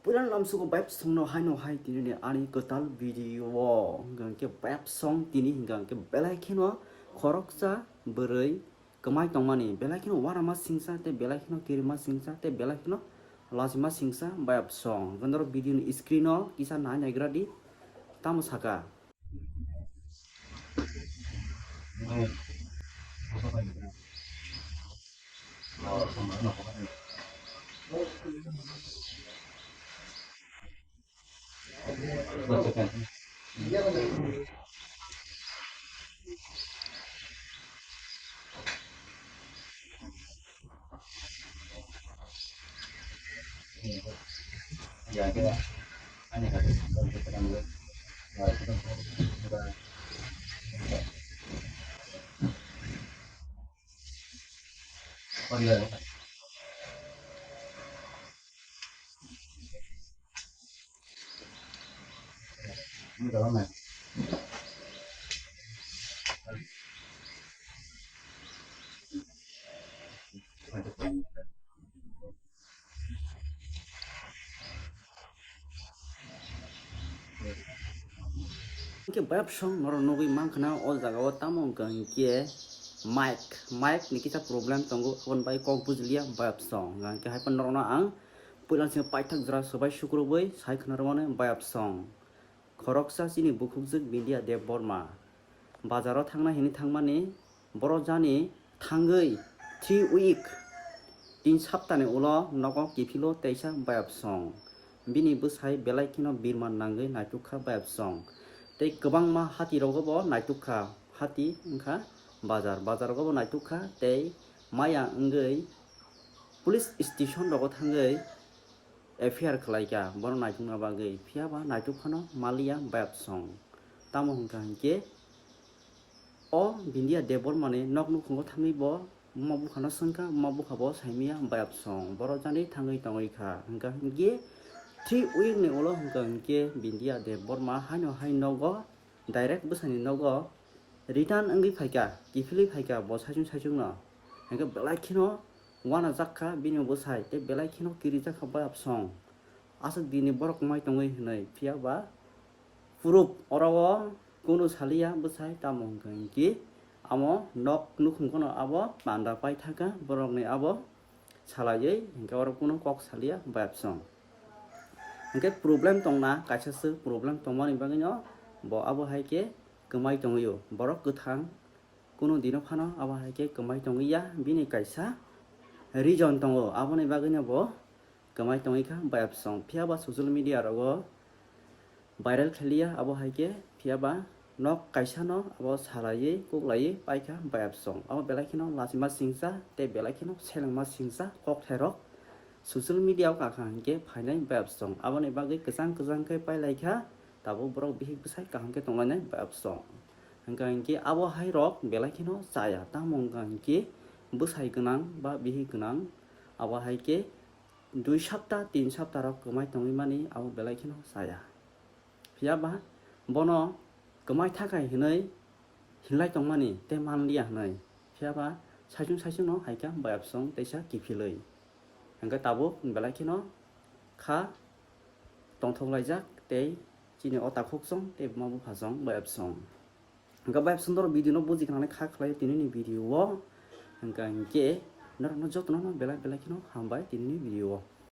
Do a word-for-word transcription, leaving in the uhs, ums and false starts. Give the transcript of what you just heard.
Puila lamsugo bayapsongno haino hai tini ni ani kwtal video o hwnkha hwnkhe bayapsong tini hwnkha hwnkhe belai kheno khoroksa bwrwi kwmai tongmani, belai kheno uanama singsa tei belai kheno kirima singsa tei belai kheno lachima singsa bayapsong. Hwnkhe norok video ni screen o kisa nai naigra di, tamo saka. Hwnkhe bayapsong norok nugwi mankha na o jaga o tamo hwnkha hwnkhe mic, mic ni kisa problem tongo, aboni bai kok bujiliya bayapsong. Hwnkha hwnkhe hai phano norokno ang puila sini paithak jora swbai sukrubwi sai khna rwmani bayapsong. Khoroksa chini bukhukjwk Bindia Debbarma. Bazaro thangna hini thangmani, boro jani thangwi three week, tin saptani ulo nogo kiphilo teisa bayapsong. Bini bwsai belai kheno birman nangwi naitukha bayapsong. Tei kwbangma hati rogo bo naitukha, hati wngkha bazar, bazar rogo bo naitukha tei maya wngwi police station rogo thangwi F I R khlaikha bono naitukna bagwi, phiya ba naituk phano maliya bayapsong. Tamo hwnkha hinkhe o Bindia Debbarmani nok nukhungo thangwi bo buma buphano swngkha, buma bupha bo saimanya bayapsong, borok jani thangwi tongwi kha. Hwnkha hinkhe three week ni ulo hwnkha hinkhe Bindia Debbarma haino hai nogo direct bwsani nogo return wngwi phaikha, kiphilwi phaikha bo saichung saichungno. Hinkhe belai kheno uanajak kha bini bwsai tei belai kheno kirijak kha bayapsong. Aswk dini borok kwmai tongwi hwnwi, phiya ba proof oro o kunu saliya bwsai, tamo hwnkha hinkhe amo nok nukhung phano abo panda paithaka borokni abo salaiwi, hinkhe oro kunu kok saliya bayapsong. Hinkhe problem tongna kaisa swk, problem tongmani bagwino bo abo hai khe kwmai tongwio. Borok kwthang kunu dino phano abo hai khe kwmai tongwi ya, bini kaisa reason tongo, aboni bagwino bo kwmai tongwi kha bayapsong. Phiya ba social media rogo viral khailiya abo hai khe, phiya ba nok kaisa no abo salaiwi kuklaiwi paikha bayapsong. Abo belai kheno lachima singsa tei belai kheno selengma singsa kokthairok social media o kakha hinkhe phainai bayapsong. Aboni bagwi kwchang kwchang khe pailaikha, tabuk borok bihik bwsai kaham khe tonglainai bayapsong. Hwnkha hinkhe abo hai rok belai kheno chaya, tamo wngkha hinkhe bwsai gwnang ba bihik gwnang abo hai khe dui sapta tin sapta rok kwmai tongwi mani abo belai kheno chaya. Phiya ba bono kwmai thakai hwnwi hinlai tongmani tei manliya hwnwi, phiya ba saichung saichung no hai kha bayapsong teisa kiphilwi. Hwnkhe tabuk belai kheno kha tongthok laijak tei chini o takhuk chong tei buma bupha chong bayapsong. Hwnkhe bayapsong norok video no buji khanani kha khlai tini ni video o. Hwnkha hinkhe norok no joto no belai belai kheno hambai tini ni video o.